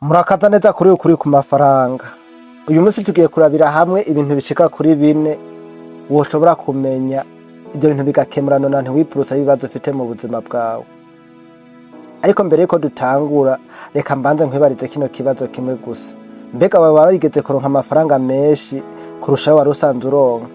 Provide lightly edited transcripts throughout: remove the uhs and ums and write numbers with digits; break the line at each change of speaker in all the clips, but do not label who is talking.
Murakaza neza kuri ukuri ku mafaranga. Uyu munsi tugiye kurabira hamwe ibintu bishika kuri bine woshobora kumenya, ivyo bintu bigakemura nona ntiwipurusa ibibazo ufite mu buzima bwawe. Ariko mbere yuko dutangura, reka mbanze nkwibarize kino kibazo kimwe gusa. Mbega waba warigeze kuronka amafaranga menshi kurusha ayo wari usanzwe uronka,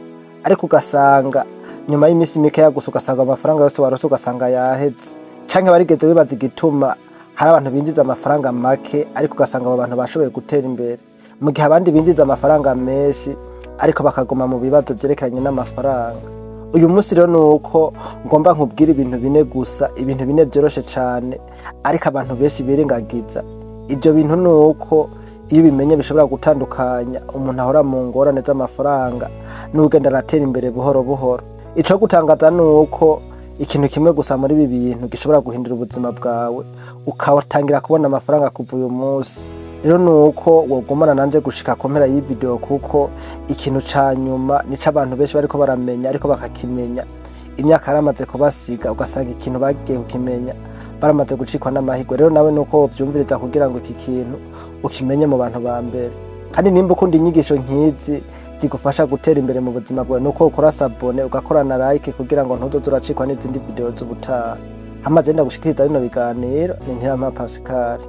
ariko ugasanga nyuma y'iminsi mikeya gusa ugasanga amafaranga yose waronse ugasanga yaheze? Canke warigeze wibaza igituma hari abantu binjiza amafaranga make, ariko ugasanga abo bantu bashoboye gutera imbere, mu gihe abandi binjiza amafaranga menshi ariko bakaguma mu bibazo vyerekeranye n'amafaranga? Uyu munsi rero nuko ngomba nkubwire ibintu bine gusa, ibintu bine vyoroshe cane ariko abantu benshi birengagiza. Ivyo bintu nuko iyo ubimenye bishobora gutandukanya umuntu ahora mu ngorane z'amafaranga n'uwugenda aratera imbere buhoro buhoro. Ico gutangaza nuko ikintu kimwe gusa muri ibi bintu gishobora guhindura ubuzima bwawe, ukatangira kubona amafaranga kuva uyu munsi. Rero nuko wogumana nanje gushika ku mpera y'iyi video, kuko ikintu ca nyuma nico abantu benshi bariko baramenya, ariko bakakimenya imyaka yaramaze kubasiga, ugasanga ikintu bagiye kukimenya baramaze gucikwa n'amahirwe. Rero nawe nuko wovyumviriza kugira ngo iki kintu ukimenye mu bantu ba mbere. Kandi nimba ukunda inyigisho nk'izi zigufasha gutera imbere mu buzima bwawe, nuko ukora s'abonner, ugakora na like, kugira ngo ntuzoze uracikwa n'izindi video z'ubutaha. Hama je ndagushikiriza bino biganiro ni Ntirampa Pascal.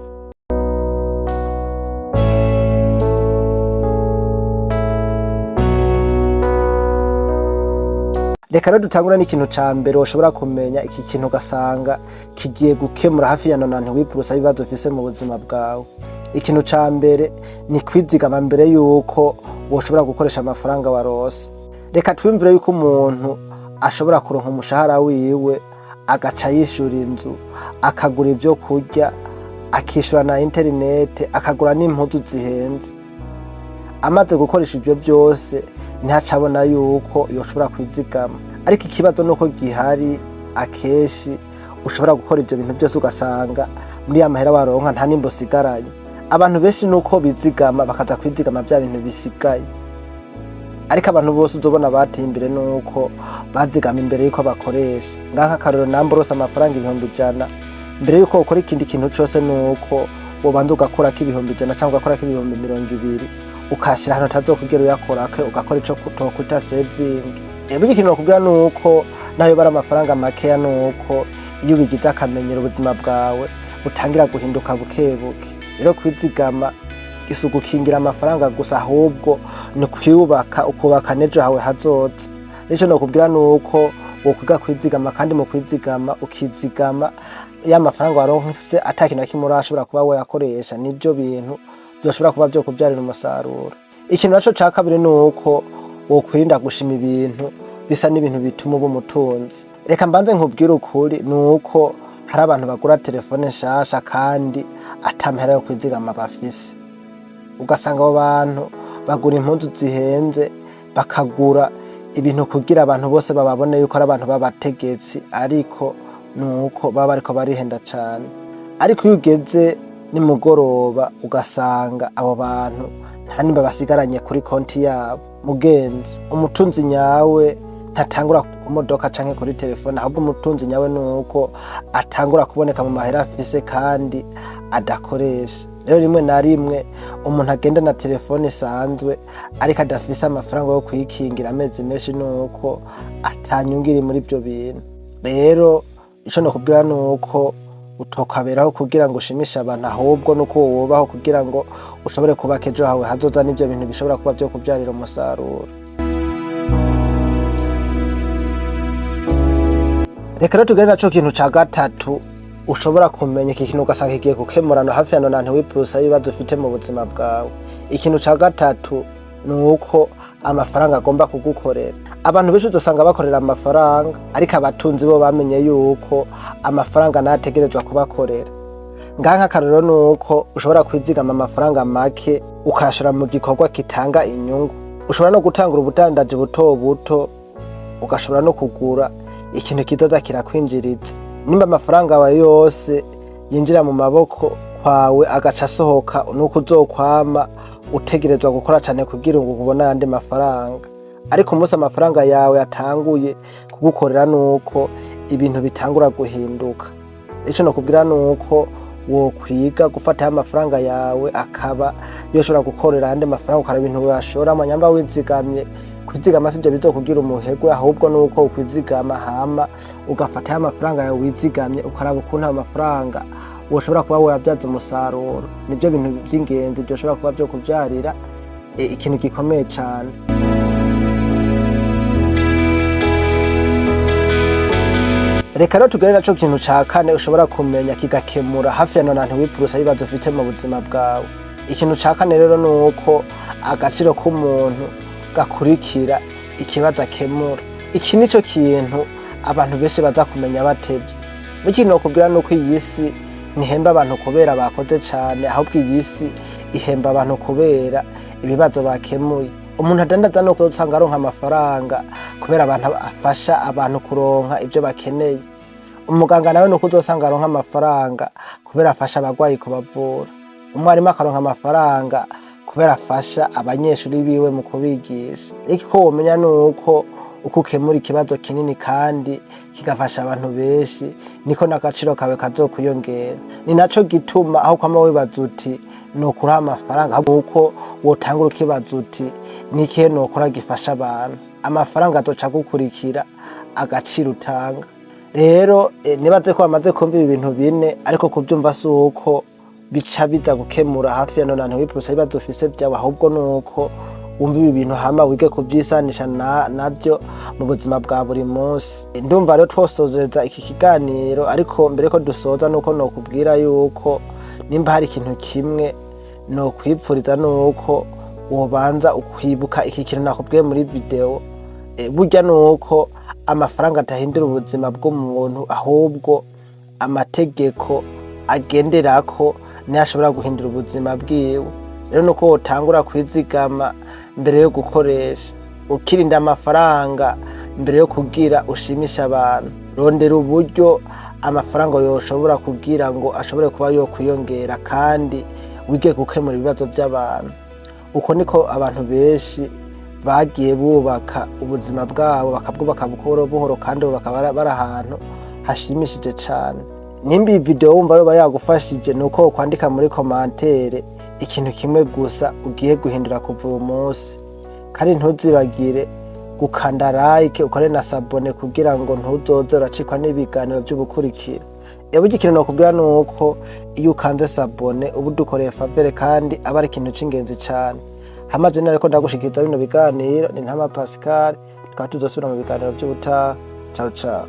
Reka rero dutangure n'ikintu ca mbere woshobora kumenya. Iki kintu ugasanga kigiye gukemura hafi ya nona ntiwipurusa ibibazo ufise mu buzima bwawe. Ikintu ca mbere ni kwizigama mbere yuko woshobora gukoresha amafaranga waronse. Reka twiyumvire yuko umuntu ashobora kuronka umushahara wiwe, agaca yishura inzu, akagura ivyo kurya, akishura na interinete, akagura n'impuzu zihenze. Amaze gukoresha ivyo vyose, ntaca abona yuko yoshobora kwizigama. Ariko ikibazo nuko gihari, akenshi ushobora gukora ivyo bintu byose, ugasanga muri ya mahera waronka nta nimba usigaranye. Abantu benshi nuko bizigama, bakaza kwizigama vya bintu bisigaye. Ariko abantu bose uzobona bateye imbere nuko bazigama imbere yuko bakoresha. Ngaha akarorero, namba uronse amafaranga 100,000, mbere yuko ukora ikindi kintu cose nuko wobanza ugakurako 100,000 cyangwa ugakurako 20,000, ukashira ahantu utazokugera uyakorako, ugakora ico tokwita saving. Burya ikintu nokubwira nuko nayo bari amafaranga makeya, nuko iyo ubigize akamenyero ubuzima bwawe butangira guhinduka buke buke. Rero kwizigama si ugukingira amafaranga gusa, ahubwo ni kwiyubaka, ukubaka n'ejo hawe hazoza. Nico nokubwira nuko wokwiga kwizigama, kandi mu kwizigama ukizigama ya mafaranga waronse ata kintu na kimwe urashobora kuba woyakoresha. Nivyo bintu vyoshobora kuba vyokuvyarira umusaruro. Ikintu naco ca kabiri nuko wokwirinda gushima ibintu bisa n'ibintu bituma uba umutunzi. Reka mbanze nkubwire ukuri, nuko hari abantu bagura telefone nshasha kandi ata mahera yo kwizigama bafise. Ugasanga abo bantu bagura impuzu zihenze, bakagura ibintu kugira abantu bose bababone yuko ari abantu b'abategetsi, ariko nuko baba bariko barihenda cane. Ariko iyo ugeze nimugoroba, ugasanga abo bantu nta nimba basigaranye kuri konti yabo. Mugenzi, umutunzi nyawe ntatangura ku modoka canke kuri telefone, ahubwo umutunzi nyawe nuko atangura kuboneka mu mahera afise kandi adakoresha. Rero rimwe na rimwe umuntu agenda na telefone isanzwe ariko adafise amafaranga yo kwikingira amezi menshi, nuko atanyungu iri muri ivyo bintu. Rero ico nokubwira nuko utokaberaho kugira ngo ushimishe abantu, ahubwo nuko wobaho kugira ngo ushobore kubaka ejo hawe hazoza n'ivyo bintu bishobora kuba vyo kuvyarira umusaruro. Reka rero tugende naco kintu ca gatatu ushobora kumenya. Iki kintu ugasanga kigiye gukemurana hafi ya nona ntiwipurusa ibibazo ufite mu buzima bwawe. Ikintu ca gatatu ni uko amafaranga agomba kugukorera. Abantu benshi uzosanga bakorera amafaranga, ariko abatunzi bo bamenye yuko amafaranga nayo ategerezwa kubakorera. Ngaha nk'akarorero ni uko ushobora kwizigama amafaranga make, ukayashora mu gikorwa kitanga inyungu. Ushobora no gutangura ubudandaji buto buto, ugashobora no kugura ikintu kizoza kirakwinjiriza. Nimba amafaranga yawe yose yinjira mu maboko kwawe agaca asohoka, nuko uzokwama utegerezwa gukora cane kugira ngo ubone ayandi mafaranga. Ariko umunsi amafaranga yawe yatanguye kugukorera, nuko ibintu bitangura guhinduka. Ico nokubwira nuko Wokwiga gufatayo amafaranga yawe akaba yoshobora gukorera ayandi mafaranga, ukaraba ibintu washoramo. Nyamba wizigamye, kwizigama sivyo bizokugira umuherwe, ahubwo nuko ukwizigama hama ugafatayo amafaranga yawe wizigamye, ukaraba ukuntu ayo mafaranga woshobora kuba woyabyaza umusaruro. Nivyo bintu vy'ingenzi vyoshobora kuba vyo kuvyarira ikintu gikomeye cane. Reka rero tugere naco kintu ca kane ushobora kumenya kigakemura hafi ya 98% y'ibibazo ufite mu buzima bwawe. Ikintu ca kane rero ni uko agaciro k'umuntu gakurikira ikibazo akemura. Iki nico kintu abantu benshi baza kumenya batevye. Burya nokubwira nuko iyi si ntihemba abantu kubera bakoze cane, ahubwo iyi si ihemba abantu kubera ibibazo bakemuye. Umuntu adandaza nuko usanga aronka amafaranga kubera abantu afasha abantu kuronka ivyo bakeneye. Umuganga nawe nuko uzosanga aronka amafaranga kubera afasha abagwayi kubavura. Umwarimu akaronka amafaranga kubera afasha abanyeshuri biwe mu kubigisha. Ariko womenya nuko uko ukemura ikibazo kinini kandi kigafasha abantu benshi, niko n'agaciro kawe kazokwiyongera. Ni naco gituma aho kwama wibaza uti nokuraha amafaranga, ahubwo uko wotangura ukibaza uti nikihe nokora gifasha abantu. Amafaranga azoca agukurikira agaciro utanga. Rero nibaze ko bamaze kumva ibi bintu bine, ariko kuvyumva si uko bica biza gukemura hafi ya 98% y'ibibazo ufise vyawe, ahubwo nuko wumva ibi bintu hama wige kuvyisanisha navyo mu buzima bwa buri munsi. Ndumva rero twosozereza iki kiganiro, ariko mbere ko dusoza nuko nokubwira yuko nimba hari ikintu kimwe nokwipfuriza nuko wobanza ukwibuka iki kintu nakubwiye muri video. Burya nuko amafaranga atahindura ubuzima bw'umuntu, ahubwo amategeko agenderako niyo ashobora guhindura ubuzima bwiwe. Rero nuko wotangura kwizigama mbere yo gukoresha, ukirinda amafaranga mbere yo kugira ushimisha abantu. Rondera uburyo amafaranga yoshobora kugira ngo ashobore kuba yokwiyongera, kandi wige gukemura ibibazo by'abantu. Uko niko abantu benshi bagiye bubaka ubuzima bwabo, bakabwubaka buhoro buhoro, kandi ubu bakaba bari ahantu hashimishije cane. Nimba iyi video wumva yoba yagufashije, nuko wokwandika muri commentaire ikintu kimwe gusa ugiye guhindura kuva uyu munsi, kandi ntuzibagire gukanda like, ukore na s'abonner kugira ngo ntuzoze uracikwa n'ibiganiro by'ubukurikira. Burya ikintu nokubwira nuko iyo ukanze s'abonner uba udukoreye faveur, kandi aba ari ikintu c'ingenzi cane. Hamaze nariko ndagushikiriza bino biganiro ni Ntama Pascal, tukaba tuzosubira mu biganiro vy'ubutaha. Ciao ciao.